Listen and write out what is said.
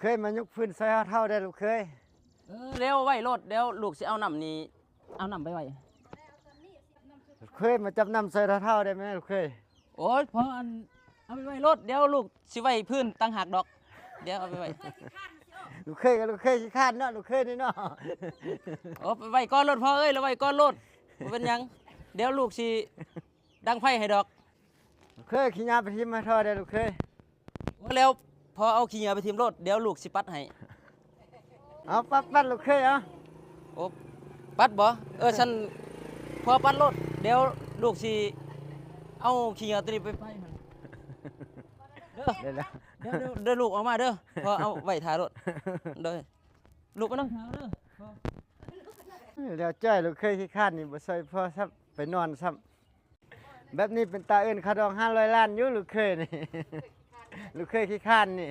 ເຄີຍມາຍົກຟືນຊ່ອຍເຖົ້າໆ ໄດ້ລູກເຄີຍ. ເອີ ແລ້ວໄວ້ໂລດ ດຽວລູກຊິເອົານ້ຳນີ້ ເອົານ້ຳໄປໄວ້. ລູກເຄີຍມາຈັບນ້ຳຊ່ອຍເຖົ້າໆ ໄດ້ແມ່ລູກເຄີຍ. ໂອ້ຍ ພໍ່ ອັນ ເອົາໄປໄວ້ໂລດ ດຽວລູກຊິໄວ້ພື້ນຕ່າງຫາກດອກ ດຽວເອົາໄປໄວ້. ລູກເຄີຍກໍລູກເຄີຍຂີ້ຄ້ານເນາະ ລູກເຄີຍນີ້ເນາະ. ໂອ້ ໄປໄວ້ກ່ອນໂລດພໍ່ເອີຍ ລະໄວ້ກ່ອນໂລດ ບໍ່ເປັນຫຍັງ ດຽວລູກຊິດັງໄຟໃຫ້ດອກ. ລູກເຄີຍ ຂີ້ຫຍ້າໄປຖິ້ມໃຫ້ພໍ່ແດ່ລູກເຄີຍ. ໂອ້ ແລ້ວພໍ່ເອົາຂີ້ເຫຍື້ອໄປຖິ້ມໂລດ ດຽວລູກຊິປັດໃຫ້. ເອົາ ປັດ ປັດລູກເຄີຍ ເອົາ. ໂອ້ ປັດບໍ? ເອີ ຊັ້ນພໍ່ປັດໂລດ ດຽວລູກຊິເອົາຂີ້ເຫຍື້ອໂຕນີ້ໄປປະໃຫ້ມັນເດີ. ໄດ້ແລ້ວ ດຽວ ດຽວ ດຽວລູກອອກມາເດີ ພໍ່ເອົາໄວ້ຖ້າໂລດ. ໂດຍ ລູກໄປນອນຖ້າເດີ. ດຽວຈ້ອຍ ລູກເຄີຍຂີ້ຄ້ານນີ້ ບໍ່ຊ່ອຍພໍ່ຊ້ຳ ໄປນອນຊ້ຳ. ແບບນີ້ເປັນຕາເອີ້ນຄ່າດອງຫ້າຮ້ອຍລ້ານຢູ່ ລູກເຄີຍນີ້. ລູກເຄີຍຂີ້ຄ້ານນີ້.